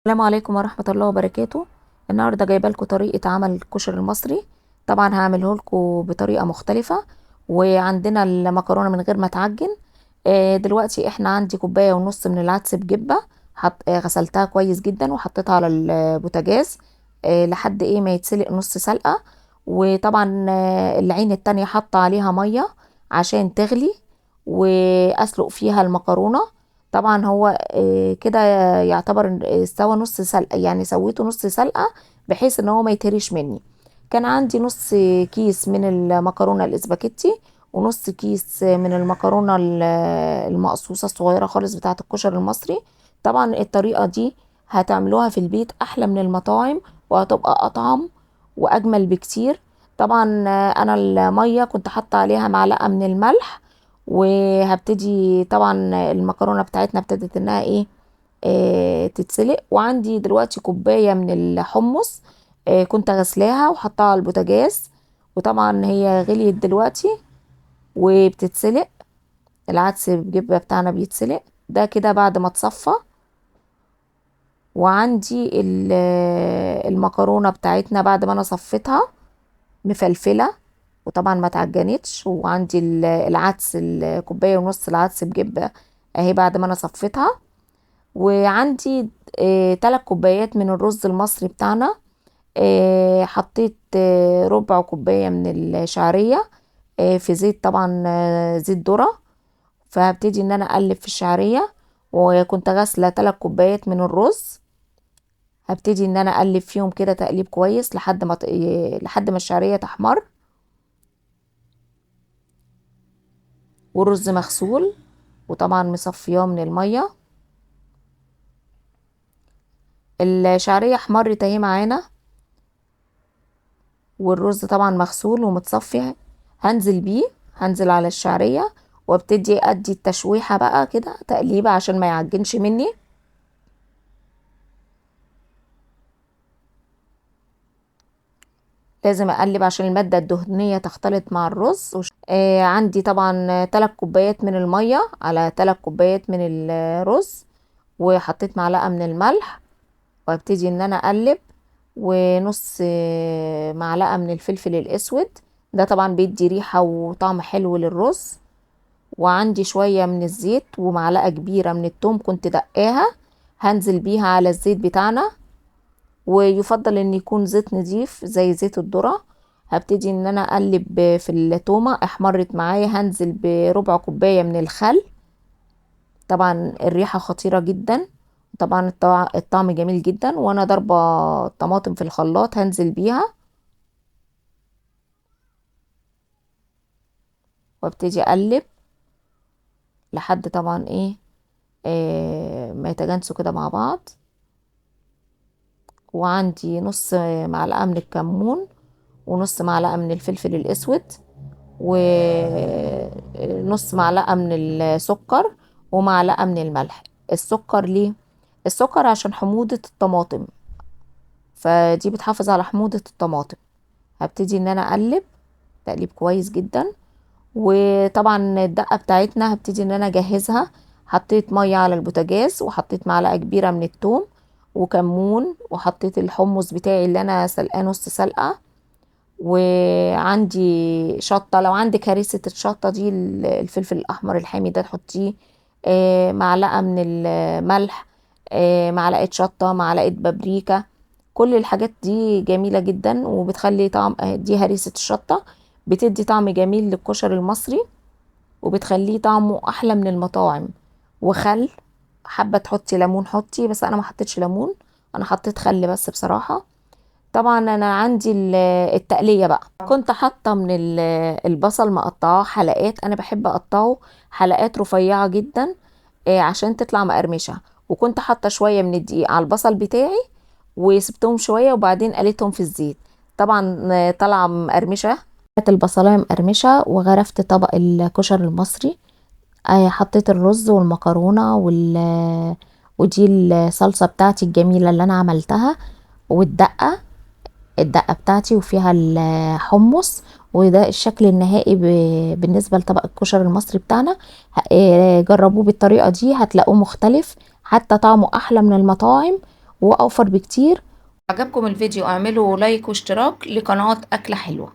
السلام عليكم ورحمة الله وبركاته. النهاردة جايبه لكم طريقة عمل الكشري المصري، طبعا هعمله لكم بطريقة مختلفة، وعندنا المكرونة من غير ما تعجن. دلوقتي احنا عندي كوباية ونص من العدس بجبة، غسلتها كويس جدا وحطيتها على البوتاجاز، لحد ما يتسلق نص سلقة. وطبعا، العين التانية حاطة عليها مية عشان تغلي واسلق فيها المكرونة. طبعا هو، كده يعتبر استوى نص سلقة، يعني سويته نص سلقة بحيث ان هو ما يتهريش مني. كان عندي نص كيس من المكرونة الاسباجيتي ونص كيس من المكرونة المقصوصة الصغيرة خالص بتاعة الكشري المصري. طبعا الطريقة دي هتعملوها في البيت احلى من المطاعم وهتبقى اطعم واجمل بكتير. طبعا انا المية كنت حاطة عليها معلقة من الملح، وهبتدي طبعا المكرونة بتاعتنا ابتدت انها تتسلق. وعندي دلوقتي كوباية من الحمص، كنت غسلاها وحطها على البوتاجاز، وطبعا هي غليت دلوقتي وبتتسلق. العدس بجبة بتاعنا بيتسلق ده كده بعد ما اتصفى. وعندي المكرونة بتاعتنا بعد ما انا صفيتها مفلفلة وطبعا ما تعجنتش. وعندي العدس، الكوباية ونص العدس بجبة اهي بعد ما انا صفيتها. وعندي، 3 كوبايات من الرز المصري بتاعنا، حطيت، ربع كوباية من الشعرية، في زيت، طبعا، زيت ذرة. فهبتدي ان انا اقلب في الشعرية، وكنت غاسلة 3 كوبايات من الرز، هبتدي ان انا اقلب فيهم كده تقليب كويس لحد ما الشعرية تحمر. والرز مغسول وطبعا مصفياه من المية. الشعرية احمرت اهي معانا، والرز طبعا مغسول ومتصفي. هنزل بيه، هنزل على الشعرية وابتدي ادي التشويحة بقى كده تقليبة عشان ما يعجنش مني. لازم اقلب عشان المادة الدهنية تختلط مع الرز. عندي طبعا 3 كوبايات من المية على 3 كوبايات من الرز، وحطيت معلقة من الملح، وابتدي ان انا اقلب، ونص معلقة من الفلفل الاسود، ده طبعا بيدي ريحة وطعم حلو للرز. وعندي شوية من الزيت ومعلقة كبيرة من التوم كنت دقاها، هنزل بيها على الزيت بتاعنا، ويفضل ان يكون زيت نظيف زي زيت الذرة. هبتدي ان انا اقلب في التومة، احمرت معايا، هنزل بربع كوباية من الخل. طبعا الريحة خطيرة جدا، طبعا الطعم جميل جدا. وانا ضربة الطماطم في الخلاط هنزل بيها، وابتدي اقلب لحد طبعا ما يتجانسوا كده مع بعض. وعندي نص معلقة من الكمون ونص معلقة من الفلفل الاسود ونص معلقة من السكر ومعلقة من الملح. السكر ليه؟ السكر عشان حموضة الطماطم، فدي بتحافظ على حموضة الطماطم. هبتدي ان انا اقلب تقليب كويس جدا. وطبعا الدقة بتاعتنا هبتدي ان انا اجهزها. حطيت مية على البوتاجاز وحطيت معلقة كبيرة من التوم وكمون، وحطيت الحمص بتاعي اللي انا سلقاه نص سلقة، وعندي شطة، لو عندك هريسة الشطة دي الفلفل الأحمر الحامي ده تحطيه، معلقة من الملح، معلقة شطة، معلقة بابريكا. كل الحاجات دي جميلة جدا وبتخلي طعم، دي هريسة الشطة بتدي طعم جميل للكشري المصري وبتخليه طعمه أحلى من المطاعم. وخل، حابة تحطي ليمون حطي، بس أنا ما حطيتش ليمون، أنا حطيت خل بس بصراحة. طبعا أنا عندي التقلية بقى، كنت حاطة من البصل مقطعاه حلقات، أنا بحب أقطعه حلقات رفيعة جدا، عشان تطلع مقرمشة. وكنت حاطة شوية من الدقيق على البصل بتاعي وسبتهم شوية وبعدين قليتهم في الزيت، طبعا، طالعة مقرمشة. البصلاية مقرمشة. وغرفت طبق الكشري المصري، حطيت الرز والمكرونة ودي الصلصة بتاعتي الجميلة اللي أنا عملتها، والدقة، الدقة بتاعتي وفيها الحمص. وده الشكل النهائي بالنسبة لطبق الكشري المصري بتاعنا. جربوه بالطريقة دي هتلاقوه مختلف، حتى طعمه أحلى من المطاعم. واوفر بكتير. عجبكم الفيديو اعملوا لايك واشتراك لقناة اكلة حلوة.